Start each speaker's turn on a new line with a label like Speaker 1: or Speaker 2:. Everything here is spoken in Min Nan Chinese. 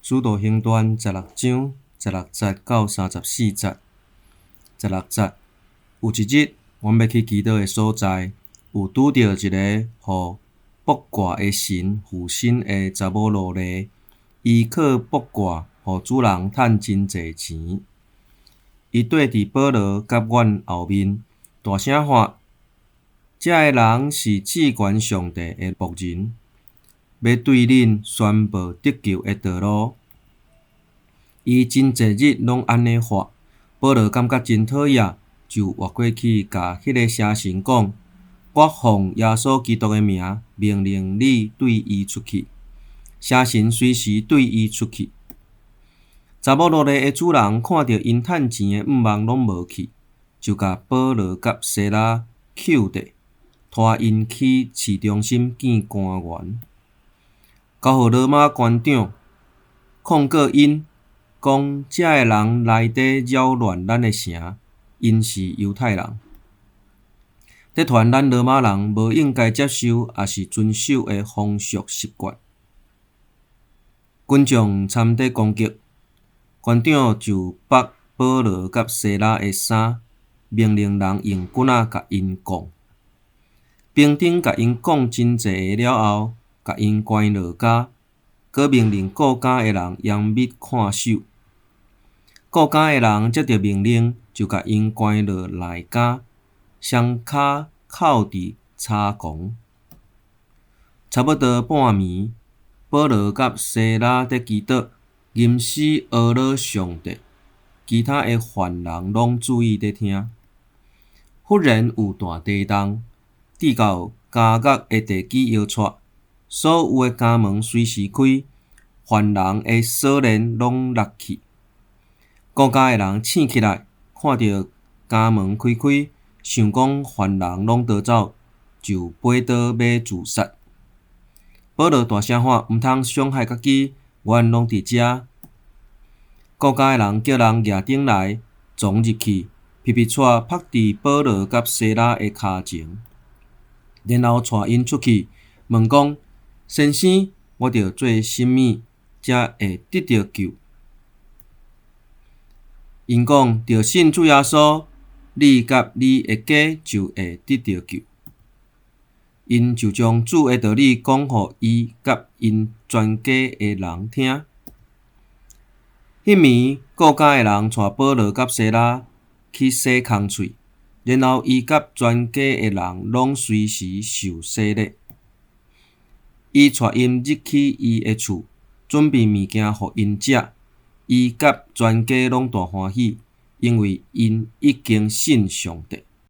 Speaker 1: 使徒行傳16章16節到34節。十六節，有一日，阮欲去祈禱的所在，有拄著一个予卜卦的神附身的查某奴隸，伊靠卜卦予主人趁真濟錢。伊綴佇保羅佮阮後面，大聲喊：這个人是至懸上帝的僕人，欲對恁宣報得救的道路。伊真濟日攏按呢喊，保羅感覺真討厭，就倚過去共彼个邪神講：我奉耶穌基督的名，命令你對伊出去。邪神隨時對伊出去。查某奴隸的主人看著𪜶趁錢的向望攏無去，就共保羅佮西拉抾著，拖𪜶去市中心見官員，交予羅馬官長控告𪜶。講這个人來佇擾亂咱的城，𪜶是猶太人，佇傳咱羅馬人無應該接受抑是遵守的風俗習慣。群眾參佇攻擊，官長就縛保羅佮西拉的衫，命令人用棍仔共𪜶摃。兵丁共𪜶摃真濟下了後，共𪜶關落監，閣命令顧監的人嚴密看守。顧監的人接著命令，就共𪜶關落內監，雙跤銬佇柴摃。差不多半暝，保羅佮西拉佇祈禱，吟詩呵咾上帝，其他的犯人攏注意佇聽。忽然有大地動，至到監獄的地基搖掣，所有的監門隨時開，犯人的鎖鏈攏落去。顧監的人醒起來，看著監門開開，想講犯人攏逃走，就拔刀欲自殺。保羅大聲喊：毋通傷害家己，阮攏佇遮。顧監的人叫人舉燈來，傱入去，皮皮掣拍佇保羅佮西拉的跤前，然後帶𪜶出去，問講：先生，我著做啥物才會得著救？𪜶講：著信主耶穌，你佮你的家就會得著救。𪜶就將主的道理講予伊佮𪜶全家的人聽。彼暝，顧監的人帶保羅佮西拉去洗空喙，然後伊佮全家的人攏隨時受洗禮。伊帶𪜶入去伊的厝，準備物件予𪜶食。伊佮全家攏大歡喜，因為𪜶已經信上帝。